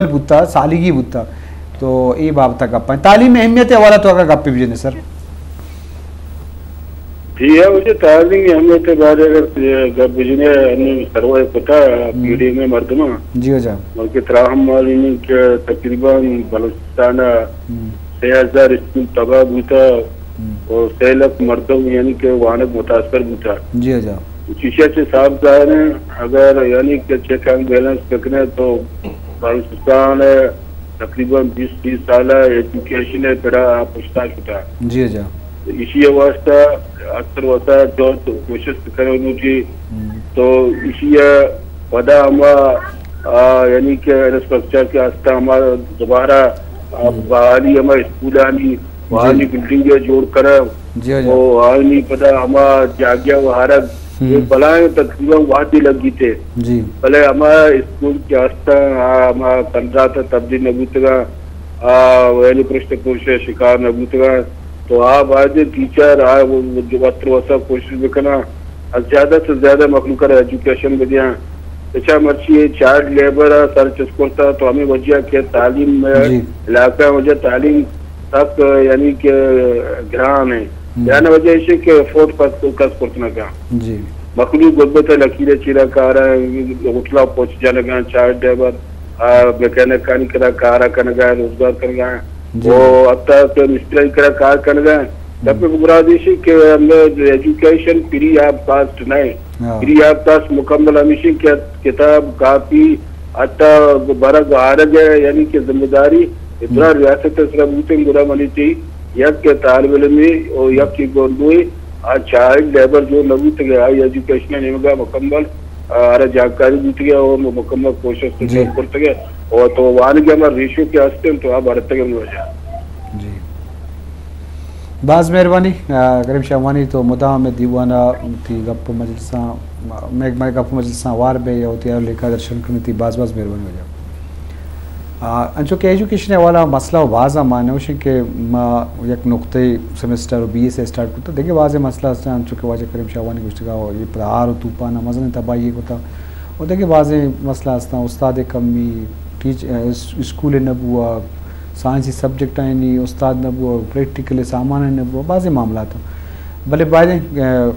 بوتا، سالگی بوتا۔ تو اے بابت ءَ گپ ایں۔ تعلیم ءِ اہمیت ءِ حوالہ تو اگاں گپے بجنے سر۔ جی ہاں، مجھے تعلیم ءِ اہمیت ءِ بارے اگر گپ بجنے، ہمیں سروے پتا ہم۔ پیڑی میں مردماں۔ جی ہو جا۔ بلکہ تراہم معلوم ہے کہ تقریباً بلوچستان ءَ ہم۔ سے ہزار اسکول تباہ بوتا ہم۔ اور سے لکھ مردم یعنی کہ وانگ متاثر بوتا۔ جی ہو جا۔ چیشا چہ صاف ظاہر ہیں، اگر یعنی کہ چیک اینڈ بیلنس بکنے تو بلوچستان ءِ تقریباً بیست تیس سال ءَ ایجوکیشن ءِ پڑا آ پشتا شتا۔ جی جا۔ ایشی ءِ واسطہ اکثر وسا جو کوشش کرنے لوٹی ہم۔ تو ایشی ءَ پدا ہما، آ، یعنی کہ انفراسٹرکچر کہ ہستا ہما دوبارہ، آ، ہم۔ بحالی ہما اسکولانی، جی۔ بحالی بلڈنگ ءَ جوڑ کرنا۔ جی، جی۔ او آنی پدا ہما جاگہ و ہرگ ہم۔ یہ بلائیں تقریباً وہدے لگیتے۔ جی۔ بلے ہما اسکول کہ ہستاں، آ ہما کندرات ءَ تبدیل نہ بوتگاں، آ ویلی پرشت کوشش شکار نہ بوتگاں، تو آ باید ٹیچر آ جو وتر وسا کوشش بکناں، از زیادہ سے زیادہ مخلوق ءَ ایجوکیشن بدیاں۔ اچھا مرچی چائلڈ لیبر ءَ سر چست کرتا تو ہمیں وجہ کہ تعلیم جی۔ علاقہ وجہ تعلیم سک یعنی کہ گران ہیں۔ ہم۔ یعنی وجہ ایشی کہ افورڈ کس، کس کرت نہ کن۔ جی۔ مخلوق غربت ءِ لکیر ءِ چیرا کار ءَ، ہوٹل ءَ پہنچ جنگاں، چائلڈ لیبر، آ، میکینکانی کرا کار ءَ کنگا، روزگار کنگا۔ جی۔ او حتی کہ مستری کرا کار کنگا۔ ہم۔ تب مراد ایشی کہ ہمیں ایجوکیشن فری آف کاسٹ نہ ہے۔ ہاں۔ فری آف کاسٹ مکمل ہمیشی کہ کتاب، کاپی، حتی برگ آرگ ءِ یعنی کہ ذمہ داری ادرا ہم۔ ریاست ءِ سرا بوتیں، گڑا منی تئی یک طالب علمے او یک گونڈوے آ چائلڈ لیبر جو نہ بوتگ ءَ، آئی ایجوکیشن ءِ نیمگا مکمل، آ، آرا جاگکاری بوتگ ءَ اور مکمل کوشش جی۔ کرتگ ءَ اور تو وانگ ءِ ہما ریشو کہ ہستیں تو آ بڑھتگ ءَ وجہ۔ جی۔ باز مہربانی، آ، کریم شاہ وانی تو مدام دیوان ءَ تئی گپ مجلساں، مئے، مئے گپ مجلساں ہوار بئے یا وتی لیکہ درشن کنئے، تئی باز باز مہربانی واجہ۔ آ، انچو کہ ایجوکیشن ءِ حوالہ مسئلہ و باز ہم مان نوشیں کہ ما یک نقطہ سمسٹر و بی ایس ءَ اسٹارٹ کتا، دگہ بازیں مسئلہ ہستاں، انچو کہ واجہ کریم شاہ وانی گوشتگا، یہ پدا آر و طوفان ءَ مزنیں تباہی کتا، و دگہ بازیں مسئلہ ہستاں، استاد کمی، ٹیچ-، اس-، اسکول نہ بوا، سائنسی سبجیکٹ آئینی استاد نہ بوا، پریکٹیکل سامان نہ بوا، بازیں معاملات ہم۔ بلے بائدیں، آ،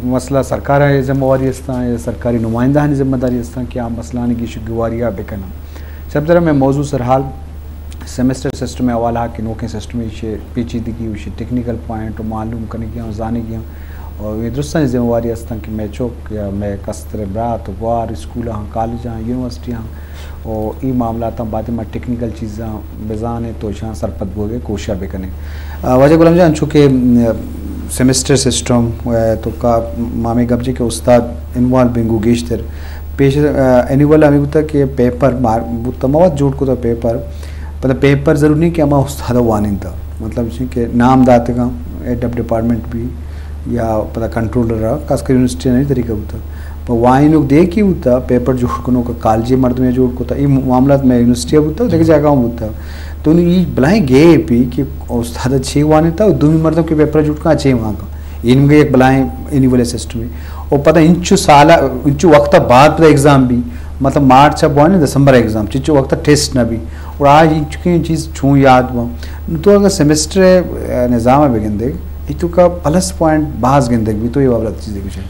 مسئلہ سرکار ءِ ذمہ واری استاں یا سرکاری نمائندہانی ذمہ داری استاں کہ آ مسئلہانی گیش گواری ءَ بکناں۔ سب طرح میں موضوع سرحال سمسٹر سسٹم ءِ حوالہ کہ نوکیں سسٹم ایشی پیچیدگی، ایشی ٹیکنیکل پوائنٹ و معلوم کنگی ہم زانگی ہم۔ اور یہ درستانی ذمہ واری استاں کہ میں چوک یا میں کستر برات و گوار اسکول ہاں، کالج ہاں، یونیورسٹی ہاں، و اے معاملاتاں بائد ما ٹیکنیکل چیزاں بزانیں تو اشاں سرپد بوگے کوشش بکنیں۔ آ، واجہ غلام جان، چونکہ، م، سمسٹر سسٹم، آ، تو کا ما ہمے گپ جی کہ استاد انوالو بنگو گیشتر پیش، آ، اینول ہمیں بوتا کہ پیپر مار-، بوتا مواد جوڑ کو تو پیپر، مطلب پیپر ضرور نہیں کہ ہما استاد وانینتا، مطلب چی کہ نام داتگاں، ہیڈ آف ڈپارٹمنٹ بھی، یا پدا کنٹرولر ءَ، خاص کر یونیورسٹی ءَ ہمے طریقہ بوتا۔ پہ وائنوک دے کی بوتا، پیپر جوڑ کنوک کالجے مردم ءَ جوڑ کتا۔ اے معاملات میں یونیورسٹی ءَ بوتا، دگہ جاگہ ہم بوتا۔ تو نی اے بلائیں گیپ ای کہ استاد چے وانتا و دومی مردم کہ پیپر جوڑ کن، چے وانتا۔ اے نمگے یک بلائیں اینیول سسٹم ہے۔ او پدا انچو سال، انچو وقت بعد پدا ایگزام بھی، مطلب مارچ ءَ بوانے دسمبر ایگزام، چنچو وقت ٹیسٹ نہ بھی۔ اور آج انچکیں چیز چون یاد باں۔ تو اگر سمسٹر نظام ءَ بگندے، ای تو کا پلس پوائنٹ باز گندگ بھی، تو یہ بابت چیزیں کچھ ہے؟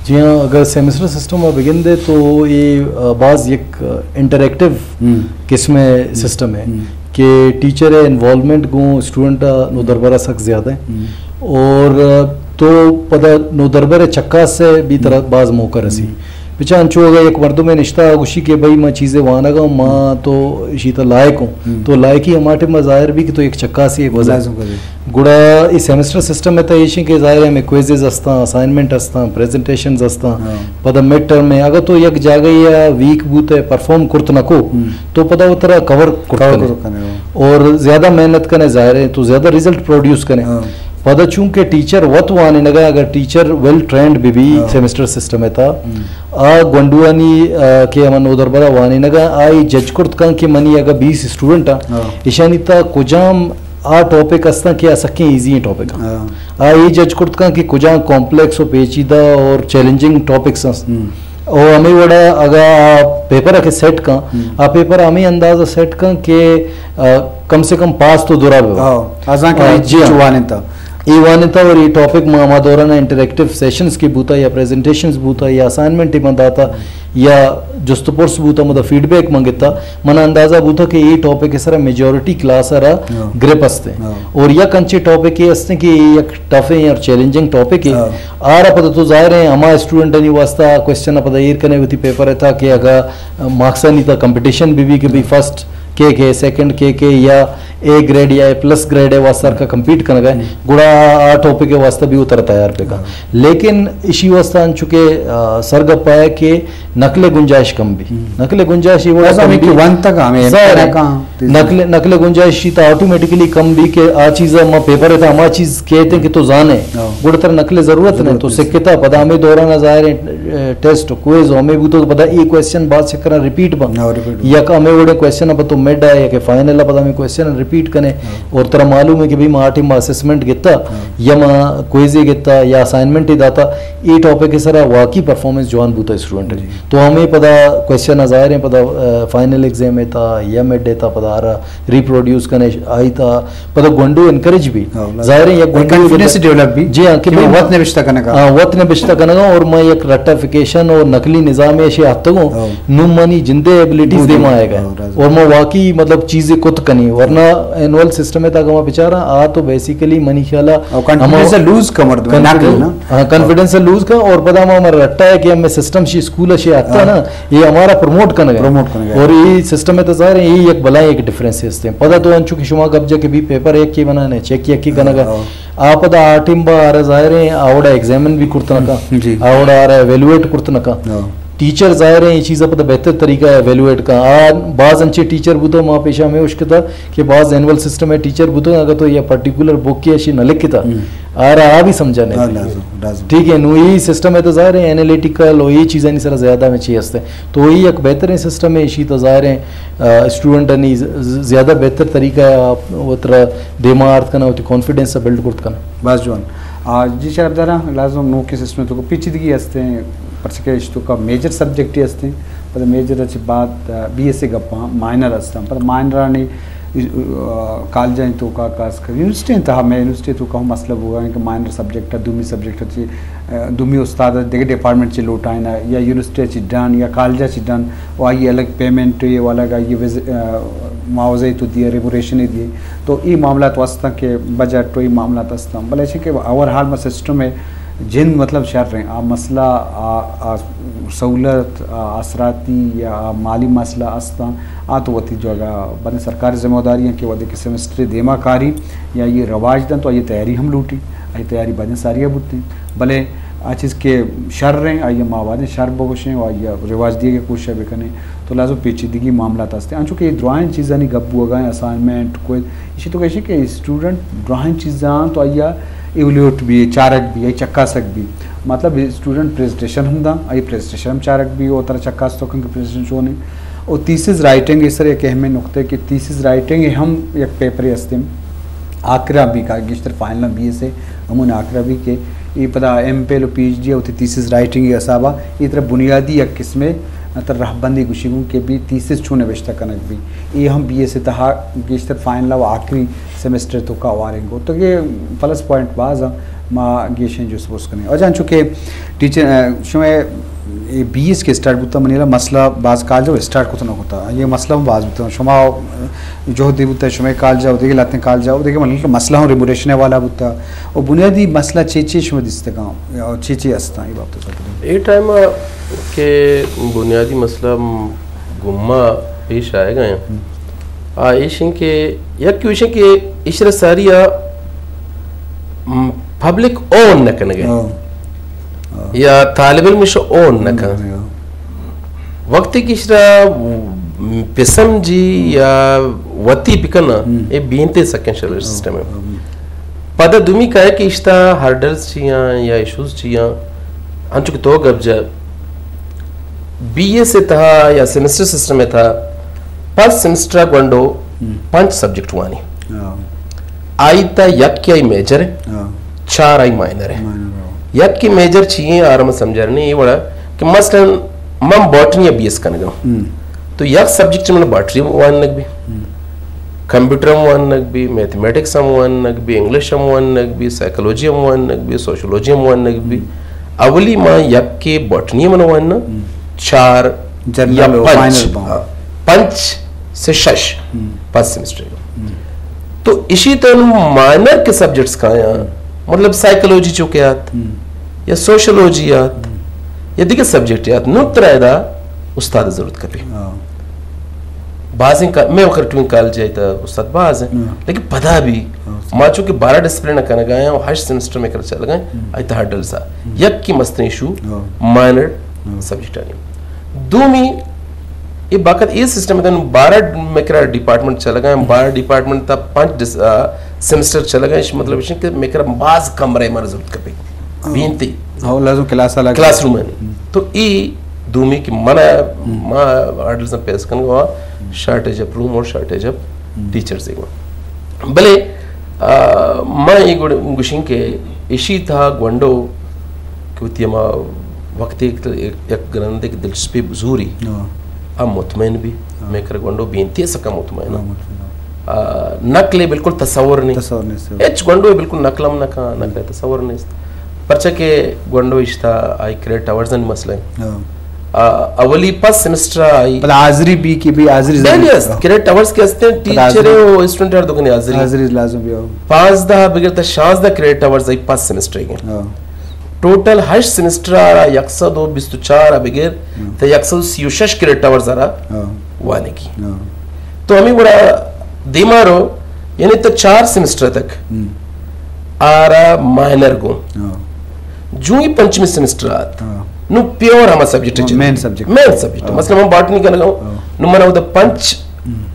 جی ہاں، اگر سیمسٹر سسٹم ءَ بگندے تو یہ، آ، باز یک، آ، انٹریکٹیو ہم۔ قسم ءِ ہم۔ سسٹم ہے ہم۔ کہ ٹیچر ءِ انوالومنٹ گوں اسٹوڈنٹ ءَ نودربر ءَ سک زیادہ ہے۔ ہم۔ اور، آ، تو پدا نودربر ءِ چکاس ءَ بھی ترا ہم۔ باز موقع رسی۔ ہم۔ بچا انچو اگہ یک مردمے نشتہ گوشی کہ بھئی من چیزے وانگ ءَ آں، ما ہم۔ تو اشی تا لائق ہوں۔ ہم۔ تو لائقی ہما ٹائم ءَ ظاہر بھی کہ تو یک چکاسے بزے۔ لازم کرے۔ گڑا اے سیمسٹر سسٹم ءِ تہ ایشیں کہ ظاہر ہے ہمیں کوئزز ہستاں، اسائنمنٹ ہستاں، پریزنٹیشنز ہستاں۔ ہاں۔ پدا مڈ ٹرم ءَ اگہ تو یک جاگہ یا ویک بوت ءُ پرفارم کرت نہ کو، ہم۔ تو پدا وہ ترا کور کرت کور کنے۔ کرت کنے، ہاں۔ اور زیادہ محنت کنے، ظاہر ہے تو زیادہ رزلٹ پروڈیوس کنے۔ ہاں۔ پدا چونکہ ٹیچر وت وانینگا، اگر ٹیچر ویل ٹرینڈ بہ بی ہاں۔ سیمسٹر سسٹم ءِ تہ، ہم۔ آ گونڈوانی، آ، کہ ہما نودربرا وانینگا، آئی جج کرت کن کہ منی اگہ بیس اسٹوڈنٹ آ، ہاں۔ ایشانی تہ کجام آ ٹاپک ہستاں کہ آ سکیں ایزی ایں ٹاپک آں۔ ہاں۔ آ اے جج کرت کن کہ کجام کمپلیکس و پیچیدہ اور چیلنجنگ ٹاپکس ہست۔ ہم۔ او ہمے وڑا اگا آ پیپر ء کہ سیٹ کن، ہم۔ آ پیپر ہمے انداز ء سیٹ کن کہ، آ، کم سے کم پاس تو درا بہ ہاں، ازاں کہ آ، جی ہاں۔ چو وانتا۔ اے وانتا اور اے ٹاپک ما ہما دوران انٹریکٹیو سیشنز کہ بوتا یا پریزنٹیشنز بوتا یا اسائنمنٹ من داتا یا جست و پرس بوتا، مطلب فیڈ بیک من گتا، من اندازہ بوتا کہ اے ٹاپک سرا میجورٹی کلاس را ہاں۔ گرپ است ہیں۔ ہاں۔ اور یک انچے ٹاپک اے است ہیں کہ اے یک ٹف ہیں اور چیلنجنگ ٹاپک ہے۔ ہاں۔ آرا پدا تو ظاہر ہے ہما اسٹوڈنٹانی واسطہ کوشچن پدا ایر کنے وتی پیپر ہے تھا کہ اگا مارکسانی تا کمپٹیشن بھی بھی کہ بھی فرسٹ کے کے، سیکنڈ کے کے یا اے گریڈ یا اے پلس گریڈ ہے واسطہ کا کمپیٹ کنگا ہے۔ ہم۔ گڑا آ ٹاپک ہے واسطہ بھی اتر تیار پہ کا۔ ہاں۔ لیکن اشی واسطہ انچو کہ، آ، سرگپ پایا کہ نقل گنجائش کم بھی۔ ہم۔ نقل گنجائش یہ وڑا بس کم ہمیں کہ بھی۔ ون تک ہمیں ظاہر ہے۔ نقل، نقل گنجائش تا آٹومیٹکلی کم بھی کہ آ چیز ما پیپر ہے تا ہما چیز کہتے ہیں کہ تو زانے۔ ہاں۔ گڑا تر نقل ضرورت نہیں، تو ضرورت نہیں۔ سکتا پدا ہمیں دوران ظاہر ہے، اے، ٹیسٹ، کوئز، ہمیں بوتو پدا اے کوشچن بعض چکر ریپیٹ بن۔ ہاں، ریپیٹ بن۔ یک ہمیں وڑے کوشچن پہ تو مڈ ہے یا کہ فائنل پدا ہمیں کوشچن ریپیٹ کنے۔ ہاں۔ اور ترا معلوم ہے کہ بھئی ما ٹیم اسسمنٹ گتا ہاں۔ یا ما کوئزے گتا یا اسائنمنٹ داتا، اے ٹاپک سرا واقعی پرفارمنس جوان بوتا اسٹوڈنٹ۔ جی۔ تو ہمیں پدا کوشچن ظاہر ہیں پدا، آ، فائنل ایگزام ہے تا یا مڈ ہے تا پدا آرا ریپروڈیوس کنے آئی تا پدا گونڈو انکریج بھی۔ ہاں، لازم۔ ظاہر ہے یک گونڈو کانفیڈنس ڈیولپ بھی۔ جی ہاں، کہ کہ میں بھئی وت نبشتہ کنگا۔ ہاں، وت نبشتہ کنگا اور میں یک رٹیفیکیشن اور نقلی نظام ایشی آتگوں، ہاں۔ نوں منی جندے ایبلٹیز بوجھ دیما آئے گا۔ ہاں، لازم۔ اور میں واقعی مطلب چیزیں کت کنی، ورنہ اینول سسٹم ہے تا کہ میں بچارا آ تو بیسیکلی منی خیالا اور کانفیڈنس ہم لوز کا مردم ہے، نقل کانفیڈنس، نا؟ ہاں، کانفیڈنس لوز کا اور پدا ہما ہمارا رٹا ہے کہ ہمیں سسٹم شی اسکول شی آتا ہاں۔ نا، یہ ہمارا پروموٹ کنگا ہے۔ پروموٹ کنگا ہے۔ اور یہ سسٹم ہے تو ظاہر ہے، یہ یک بلاہیں یک ڈفرنس ہستے ہیں۔ پدا تو انچو کہ شما گپ جا کہ بھی پیپر یک کی بنانے، چیک یک کی کنگا۔ ہاں۔ آ پدا آ ٹیم با آرا ظاہر ہے، آوڑا ایگزامن بھی کرتنا کا، جی۔ آوڑا آرا ایویلویٹ کرتنا کا۔ ہاں۔ ٹیچر ظاہر ہے، یہ چیز پدا بہتر طریقہ ہے ایویلویٹ کا۔ آ باز انچے ٹیچر بوتا، ما پیشا میں اشکتا کہ باز اینول سسٹم ہے ٹیچر بوتا، اگر تو یہ پرٹیکولر بک کی اشی نہ لکھتا، ہم۔ آرا آ بھی سمجھا نہیں ہاں، سکتے۔ لازم، لازم۔ ٹھیک ہے، نو یہ سسٹم ہے تو ظاہر ہے، اینالیٹیکل اور یہ چیزیں نہیں سر زیادہ میں چیز ہستے۔ تو یہ ایک بہترین سسٹم ہے، اشی تو ظاہر ہے، آ، اسٹوڈنٹ انی ز-، ز-، زیادہ بہتر طریقہ ہے، آپ وہ ترا دیما آرت کنا، وتی کانفیڈنس بلڈ کرت کنا۔ بس جوان۔ آ، جی شرف دارا، لازم نو کے سسٹم تو کو پیچیدگی ہستے ہیں، پرچہ کہ اش تو کا میجر سبجیکٹ ہی ہستے ہیں، پتہ میجر اچھے بعد، آ، بی ایس اے گپاں، مائنر ہستاں، پتہ مائنرانی، آ، کالجاں تو کا خاص کر یونیورسٹی تہا، میں یونیورسٹی تو کا مسئلہ ہوگا کہ مائنر سبجیکٹ ہے، دومی سبجیکٹ ہے، دومی استاد دگہ ڈپارٹمنٹ چی لوٹائنا یا یونیورسٹی چی ڈن یا کالج چی ڈن، و آئی الگ پیمنٹ و الگ آئی وز-، آ، معاوضہ تو دیے، ریموریشن دیے۔ تو ای معاملات واسطہ کہ بجٹ و ای معاملات ہستاں، بلے چی کہ اوور ہال ما سسٹم ہے جن مطلب شر ہیں، آ مسئلہ، آ، آ سہولت، آ آسراتی یا آ مالی مسئلہ ہستاں، آ تو وتی جگہ بنے سرکاری ذمہ داری ہیں کہ وہدے کہ سمسٹر دیما کاری یا یہ رواج دن تو یہ تیاری ہم لوٹی، آئی تیاری بنے ساریا بوتی۔ بلے آ چیز کہ شر ہیں، آئی ما وادیں شر بگوشیں و آئی رواج دیگے کوشش بکنیں، تو لازم پیچیدگی معاملات ہستیں۔ انچو کہ یہ درائیں چیزانی گپ بوگا ہیں، اسائنمنٹ، کوئز، اسی تو کہشے کہ اسٹوڈنٹ درائیں چیزاں تو آئی ایولیوٹ بھی، چارگ بھی، آئی چکاسگ بھی۔ مطلب اسٹوڈنٹ پریزنٹیشن ہم داں، آئی پریزنٹیشن ہم چارگ بھی، او ترا چکاس تو کن کہ پریزنٹیشن چونے۔ او تھیسز رائٹنگ اس سر یک اہم نقطہ کہ تھیسز رائٹنگ ہم یک پیپرے ہستیں۔ آخرا بھی کا گیشتر فائنل بی ایس اے ہمون آخرا بھی کہ ای پدا ایم فل و پی ایچ ڈی و تھیسز رائٹنگ حسابا ای طرح بنیادی یک قسمے تر رہبندی گوشی گوں کہ بھی تھیسز چون نوشتہ کنگ بھی۔ ای ہم بی ایس اے تہا گیشتر فائنل و آخری سمسٹر تو کا وارنگ ہو۔ تو یہ پلس پوائنٹ باز ما گیشیں جس بس کنیں۔ اور جان چونکہ ٹیچر، آ، شما اے بی ایس کے اسٹارٹ بوتا، منی لا مسئلہ باز کالج و اسٹارٹ کتا نہ کتا۔ یہ مسئلہ ہم باز بوتا۔ شما، آ، جہدی بوتا، شما کالج و دیگه لاتیں کالج و دیگه من مسئلہ ہم ریموریشن والا بوتا۔ و بنیادی مسئلہ چی چی شما دیستگاں؟ یا چی چی ہستاں؟ یہ بابت سر۔ اے ٹائم کہ بنیادی مسئلہ گما پیش آئے گئے ہیں۔ ہم۔ آ ایش ہیں کہ یک کیوشن کہ اشرا ساری آ، م، پبلک اون نہ کنگے۔ ہاں۔ ہاں۔ یا طالب علم اش اون نہ کن۔ ہاں۔ وقتی کہ اشرا، م، پسم جی یا وتی بکنا، ہم۔ اے بینتے سکن شر ہاں۔ سسٹم ہے۔ ہاں۔ پدا دومی کہے کہ اشتا ہرڈلز چیاں یا ایشوز چیاں، انچو کہ تو گپ جا، بی ایس اے تہا یا سمسٹر سسٹم تہا، فرسٹ سمسٹر گونڈو ہم۔ پنچ سبجیکٹ وانی۔ ہاں۔ آئی تا یک کہ آئی میجر ہے، ہاں۔ چار آئی مائنر ہے۔ مائنر ہے۔ یک کہ میجر چی ہیں، آرم سمجھرنے یہ وڑا کہ مثلاً من باٹنی ءَ بی ایس کنگ ءَ آں۔ تو یک سبجیکٹ من باٹنی وانگ بی، کمپیوٹر ہم وانگ بی، میتھمیٹکس ہم وانگ بی، انگلش ہم وانگ بی، سائیکالوجی ہم وانگ بی، سوشولوجی ہم وانگ بی۔ اولی ما یک کے باٹنی من واننا، چار یا پنچ، پنچ سے شش، پنچ سمسٹر۔ تو اشی تن مائنر کے سبجیکٹس کایاں، مطلب سائیکالوجی چوکے آت، یا سوشولوجی آت، یا دیگر سبجیکٹ آت، نو ترا ادا استاد ضرورت کپی۔ بازیں کا-، میں وقت ٹوین کالج آئی تا استاد باز ہیں، لیکن پدا بھی ما چونکہ بارہ ڈسپلن کنگا ہیں اور ہشت سمسٹر میں کر چل گئے، آئی تا ہر ڈل سا یک کی مستن ایشو مائنر سبجیکٹ آنی۔ دومی، یہ باقت یہ سسٹم ہے، بارہ میں کرا ڈپارٹمنٹ چل گئے، بارہ ڈپارٹمنٹ تا پانچ ڈس-، آ، سمسٹر چل گئے، اس مطلب ہے کہ میں کرا باز کمرے مر ضرورت کپی۔ بینتی۔ ہاں، لازم کلاس الگ۔ کلاس روم ہے۔ تو ای دومی کہ من ما ہرڈلز پیس کنگا، شارٹیج آف روم اور شارٹیج آف ٹیچرز۔ بلے، آ، ما یہ گوشیں کہ اشی تھا گونڈو کہ وتی ہما وقت یک، یک گرندے کہ دلچسپی بزوری، آ مطمئن بھی، میں کر گونڈو بینتی سکا مطمئن۔ آ، نقل بالکل تصور نہیں۔ تصور نہیں۔ ہچ گونڈو بالکل نقل ہم نہ کھا، نقل تصور نہیں۔ پرچہ کہ گونڈو اشتا آئی کریڈٹ آورز مسئلہ ہے۔ آ، اولی پس سمسٹر آئی۔ بلے حاضری بھی کہ بھی حاضری ڈیلی است۔ کریڈٹ آورز کے ہستے ہیں، ٹیچر و اسٹوڈنٹ ہر دو کنی حاضری۔ حاضری لازم بھی ہو۔ پانزدہ بگر تا شانزدہ کریڈٹ آورز آئی پس سمسٹر گئے۔ ٹوٹل ہشت سمسٹر آرا یک سد و بیست و چار بگر تا یک سد و سی و شش کریڈٹ آورز آرا وانگی۔ تو ہمیں گڑا دیما رو، یعنی تا چار سمسٹر تک آرا مائنر گوں۔ جو ہی پنچمی سمسٹر آت، نو پیور ہما سبجیکٹ ہے۔ Main subject. Main subject. مثلاً من باٹنی کنگا ہوں، نو من اودا پنچ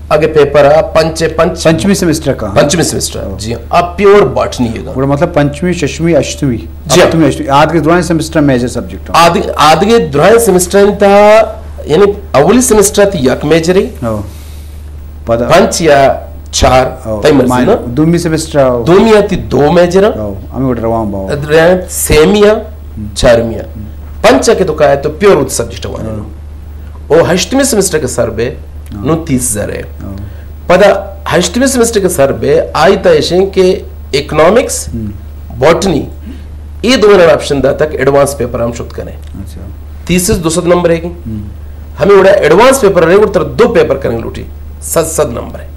اگے پیپر آ، پنچ، پنچ پنچمی سمسٹر کا؟ پنچمی سمسٹر، جی ہاں، اب پیور باٹنی ہے گا۔ گڑا مطلب پنچمی، ششمی، ہشتمی، جی ہاں۔ ہفتمی، ہشتمی، آدگے درائیں سمسٹر میجر سبجیکٹ ہاں۔ آد-، آدگے درائیں سمسٹر تا، یعنی اولی سمسٹر تی یک میجر ہے، پدا پنچ یا چار، تئی مرضی نا۔ دومی سمسٹر، دومی تی دو میجر، ہمیں وڑ روان باو۔ سیمی، چارمی، پنچ کے تو کہے تو پیور سبجیکٹ وانے۔ او ہشتمی سمسٹر کے سر بے، نو تیس ہزار ہے۔ پدا ہشتمی سمسٹر کے سر بے آئی تا ایشیں کہ اکنامکس، باٹنی، یہ دو آپشن دا تک ایڈوانس پیپر ہم شت کنے۔ تیسس دو سد نمبر ہے کہ ہمیں وڑا ایڈوانس پیپر رہے، وڑ تر دو پیپر کرنے لوٹی، سد، سد نمبر ہے۔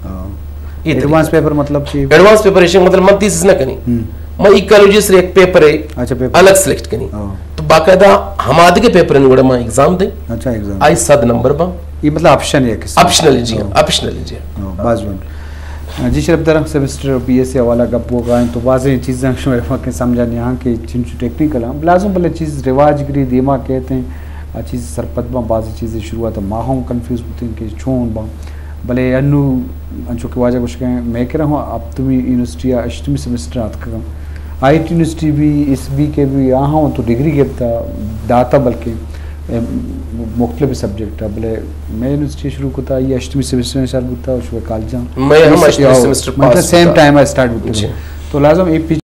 ایڈوانس پیپر مطلب چی؟ ایڈوانس پیپر ایشیں مطلب من تیسس نہ کنی، من ایکالوجی سے ایک پیپر ہے، اچھا، پیپر الگ سلیکٹ کنی۔ تو باقاعدہ ہمادگے پیپر نے وڑا ما ایگزام دیں۔ اچھا، ایگزام۔ آئی سد نمبر با۔ یہ مطلب آپشن ہے کہ آپشنل، جی ہاں، آپشنل، جی ہاں۔ باز بن۔ جی شرف در، سمسٹر بی ایس سی حوالہ گپ ہو گئے تو بازیں چیزاں شمار کے سمجھا نہیں ہاں کہ چنچو ٹیکنیکل ہاں۔ لازم بلے چیز رواج گری دیما کہتے ہیں، آ چیز سرپد باں، بعض چیزیں شروعات ما ہم کنفیوز بوتیں کہ چون باں۔ بلے انو انچو کہ واجہ گوشگیں، میں کرا ہوں ہپتمی یونیورسٹی آ ہشتمی سمسٹر آتکگاں۔ آئی ٹی یونیورسٹی بھی، اس بی کے بھی، آہاں تو ڈگری گپتا، داتا بلکہ، اے، مختلف سبجیکٹ آ، بلے میں یونیورسٹی شروع کتا، یہ ہشتمی سمسٹر سر بوتا، شو کالجاں۔ میں ہم ہشتمی سمسٹر پاس سیم ٹائم آ اسٹارٹ بوتا۔ جی۔ تو لازم اے پی